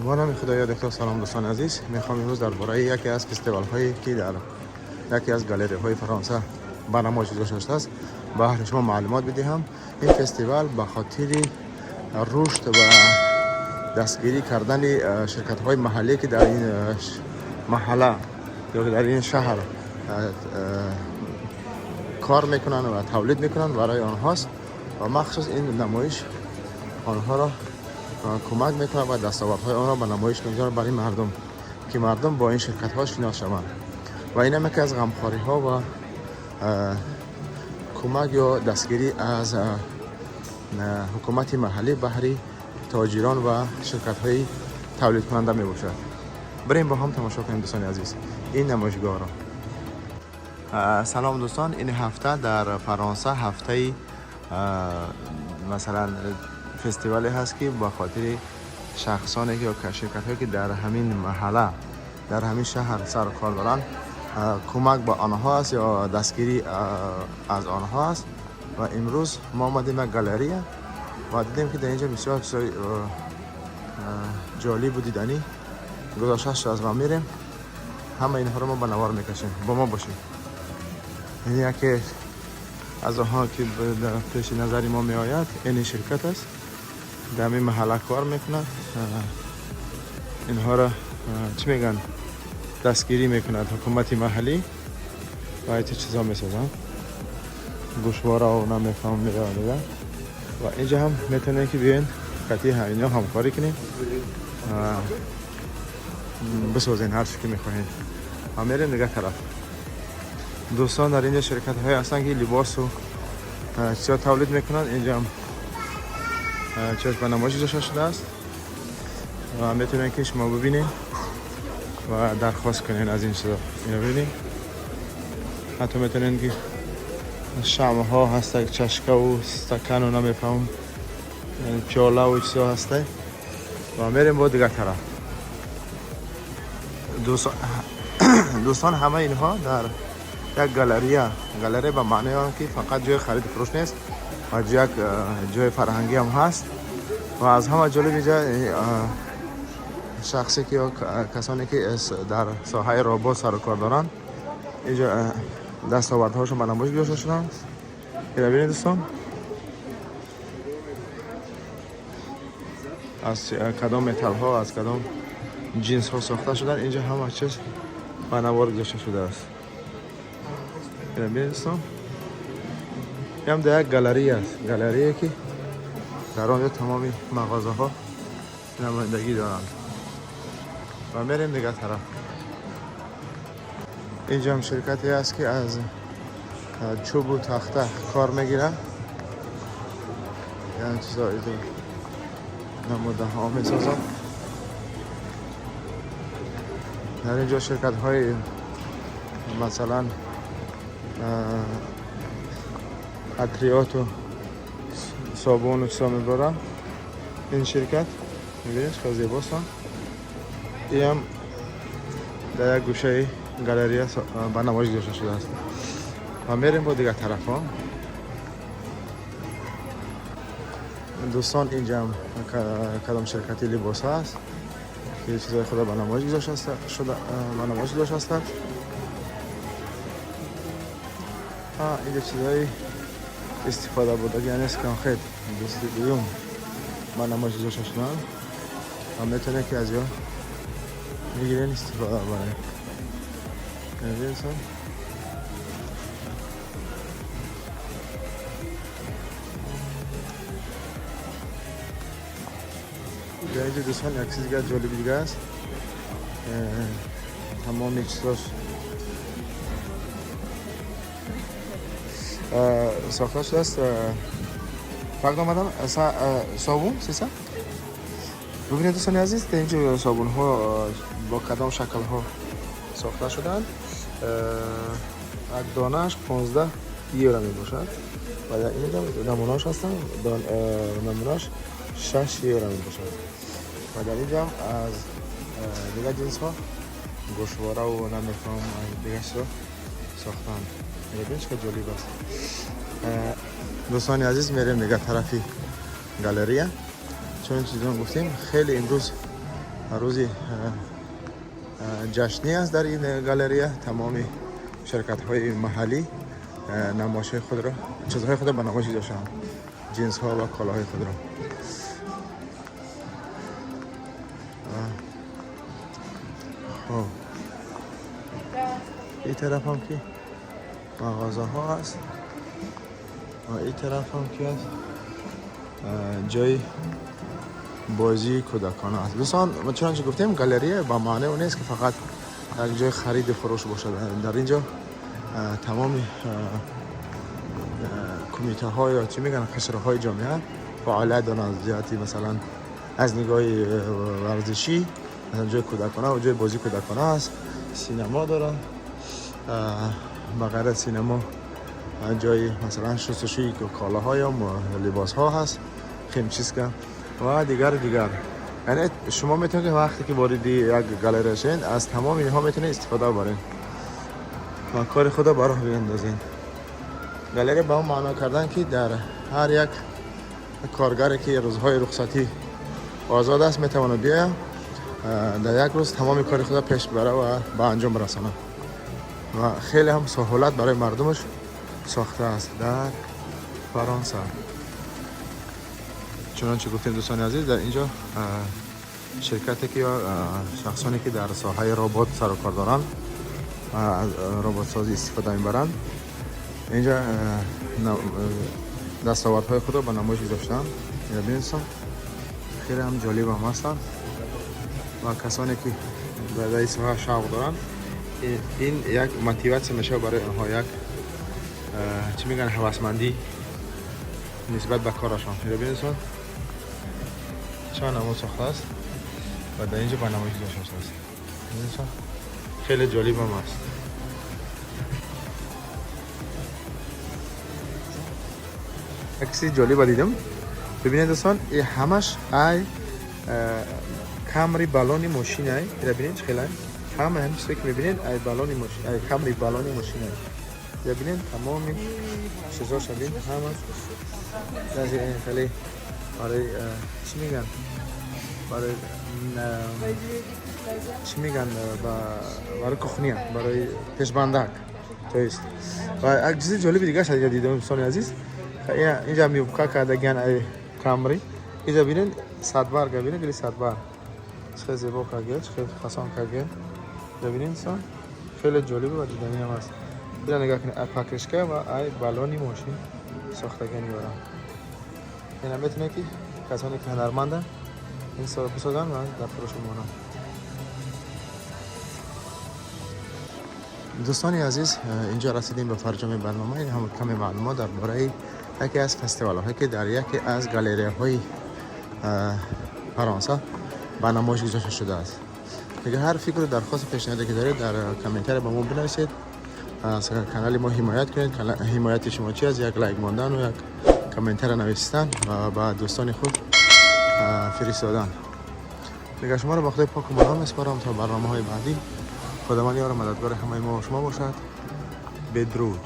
Ба номи Худоё духтар. Салом, дӯстони азиз. Мехоҳам имрӯз дар бораи яке аз фестивалҳое, ки дар яке аз галереяҳои Фаронса ба намоиш гузошта шудааст, баҳри шумо маълумот бидиҳам. Ин фестивал ба хотири рушд ва дастгирӣ кардани ширкатҳои маҳаллие, ки дар ин маҳалла ё дар ин шаҳр кор мекунанд ва тавлид мекунанд, барои онҳост ва махсус ин намоиш онҳоро кӯмак мекунад ва дастовардҳои онро ба намоиш мегузорад барои мардум, ки мардум бо ин ширкатҳо шинос шаванд. Ва инам яке аз ғамхориҳо ва кӯмак ё дастгирӣ аз ҳукумати маҳаллӣ баҳри тоҷирон ва ширкатҳои тавлидкунанда мебошад. Бирем, бо ҳам тамошо кунем, дӯстони азиз, ин намоишгоҳро. Салом, дӯстон. Ин ҳафта дар Фаронса ҳафтаи масалан фестивале ҳаст, ки ба хотири шахсоне ё ширкатҳое, ки дар ҳамин маҳалла, дар ҳамин шаҳр сару кор доранд, кӯмак ба онҳо аст ё дастгирӣ аз онҳо аст. Ва имрӯз мо омадем як галерея ва дидем, ки дар инҷо бисёр чизҳои ҷолибу диданӣ гузошта шудааст ва мерем, ҳама инҳоро мо ба навор мекашем. Бо мо бошед. Ин яке аз онҳо, ки дар пеши назари мо меояд, ин ширкат аст, дар ҳамин маҳалла кор мекунад. Инҳоро чӣ мегӯянд, дастгирӣ мекунад ҳукумати маҳаллӣ ва ин чизҳо месозанд, гӯшворао намефаҳмам меояд. Ва инҷа ҳам метавонед, ки биёен, қати ино ҳамкорӣ кунем, бисозен ҳар чӣ ки мехоҳед. Ва мерем дигар тараф. Дӯстон, дар инҷа ширкатҳое ҳастанд, ки либосу чизҳо тавлид мекунанд. Инҷа ҳам чиаш ба намоиш гузошта шудааст ва метавонед, ки шумо бибинед ва дархост кунед аз ин чизо. Ино бибинед, ҳатто метавонед, ки шамъҳо ҳаста, чашкаву стакану намефаҳмам, пиёлаву чизо ҳаста. Ва мерем бо дигар тараф. Дӯстон, ҳама инҳо дар як галерея. Галерея ба маънои он, ки фақат ҷои хариду фурӯш нест ва як ҷои фарҳангӣ ҳам ҳаст. Ва аз ҳама ҷолиб инҷа шахсе ки ё касоне, ки дар соҳаи робот сару кор доранд, инҷо дастовардҳошон ба намоиш гузошта шуданд. Ина бинед, дӯстон, аз кадом металлҳо, аз кадом ҷинсҳо сохта шуданд, инҷа ҳама чиз ба навор гузошта шудааст. Ина бинед, дӯстон, ям дар як галерея аст, галерее, ки дар он ҷо тамоми мағозаҳо намояндагӣ доранд. Ва мерем дигар тараф. Инҷо ҳам ширкате аст, ки аз чӯбу тахта кор мегирад, яъне чизҳои намудаҳо месозад. Дар ин ҷо ширкатҳои масалан атриёту собуну чизо мебаранд. Ин ширкат, мебинед, чӣ зебостанд. Иам дар як гӯшаи галерея ба намоиш гузошта шудааст. Ва мерем бо дигар тарафҳо. Дӯстон, инҷам кадом ширкати либосҳо аст, ки чизҳои худо ба намоиш гузошта ба намоиш гузошта аст. Инҷа чизҳои истифода бурдагӣ, яъне секонд-хенд дӯсти дуюм ба намоиш гузошта шудаанд ва метавонед, ки аз ё мегирен, истифода баред. Дӯстон, инҷа, дӯстон, як чиз дигар ҷолиби дига аст. Тамоми чизош сохта шудааст. Pardon, madame, ça собун, c'est ça? Бибинед, дӯстони азиз, дар инҷо собунҳо бо кадом шаклҳо сохта шудаанд. Як донааш 15 евро мебошад ва дар инҷо намунааш ҳастанд, намунааш 6 евро мебошад. Ва дар инҷо аз дигар ҷинсҳо, гӯшвораву намефаҳмам, дигар чизо сохтаанд. Бибинед, чӣ қадр ҷолиб аст. Дӯстони азиз, мерем дигар тарафи галерея. Чун чизон гуфтем, хеле имрӯз рӯзи ҷашнӣ аст дар ин галерея. Тамоми ширкатҳои маҳаллӣ намоишҳои худро, чизҳои худро ба намоиш гузоштаанд, ҷинсҳо ва колаҳои худро. Хоб, ин тараф ҳам ки мағозаҳо аст ва ин тараф ҳам ки аст ҷои бозии кӯдакона аст. Дӯстон, чунончи гуфтем, галерея ба маънии он нест, ки фақат як ҷои хариду фурӯш бошад. Дар ин ҷо тамоми кумитаҳо ё чӣ мегӯянд, қишрҳои ҷомеа фаъолият доранд, аз ҷиҳати, масалан, аз нигоҳи варзишӣ, масалан, ҷои кӯдакона ва ҷои бозии кӯдакона аст, синемо доранд, ба ғайр аз синемо ҷои, масалан, шустушӯи колаҳо ё либосҳо ҳаст, химчистка ва дигар дигар. Яъне шумо метавонед, вақте ки вориди як галерея шавед, аз тамоми инҳо метавонед истифода баред ва кори худро ба роҳ биандозед. Галерея ба он маъно кардан, ки дар ҳар як коргаре, ки рӯзҳои рухсатӣ озод аст, метавонад биёяд, дар як рӯз тамоми кори худро пеш бибарад ва ба анҷом расонад ва хеле ҳам саҳолат барои мардумаш сохтааст дар Фаронса. Чунончи гуфтем, дӯстони азиз, дар инҷо ширкате ки ё шахсоне, ки дар соҳаи робот сару кор доранд, аз роботсозӣ истифода мебаранд, инҷа дастовардҳои худро ба намоиш гузоштаанд. Бинед, хеле ҳам ҷолиб ҳам ҳастанд ва касоне, ки дар ин соҳа шавқ доранд, ин як мотиватсия мешавад барои онҳо, як чӣ мегӯянд, ҳавасмандӣ нисбат ба корашон. Бинед, чанд намуд сохтааст ва дар инҷо ба намоиш гузошта шудааст. Хеле ҷолибам аст. Як чизи ҷолиба дидам. Бибинед, дӯстон, и ҳамаш ай камри баллони мошинай. Ира бинед, чӣ хелай ҳама ҳамин чизе, ки мебинед, ай баллони мошин, ай камри баллони мошинай. Ира бинед, тамоми чизоша бин, ҳама даже хеле барои чӣ мегӯянд, барои чӣ мегӯянд, барои кухня, барои пешбандак, то есть. Ва як чизи ҷолиби дигааш дидам, дӯстони азиз, инҷа юбка кардагиан ай камри. Инҷа бинед, садбарга бинед, гили садбарг чӣ хел зебо кардагиа, чӣ хел фасон кардагиа. Инҷа бинед, дӯстон, хеле ҷолиб ва диданӣ ҳам аст. Ира нигоҳ кунед, ай покрышка ва ай баллони мошин сохтагиан ёрам. Ина метавонед, ки касоне, ки ҳунарманданд, ин бисозанд ва дар фурӯш бимонанд. Дӯстони азиз, инҷо расидем ба фарҷоми барнома. Ин ҳам каме маълумот дар бораи яке аз фестивалҳое, ки дар яке аз галереяҳои Фаронса ба намоиш гузошта шудааст. Дигар ҳар фикру дархости, пешниҳоде, ки доред, дар комментария ба мо бинависед, аз канали мо ҳимоят кунед. Ҳимояти шумо чи аст? Як лайк мондану як комментария навистан ва ба дӯстони худ фиристодан. Дигар шуморо ба Худои поку манон месупорам то барномаҳои баъдӣ. Худованд ёру мададгори ҳамаи мо шумо бошад. Бедруд.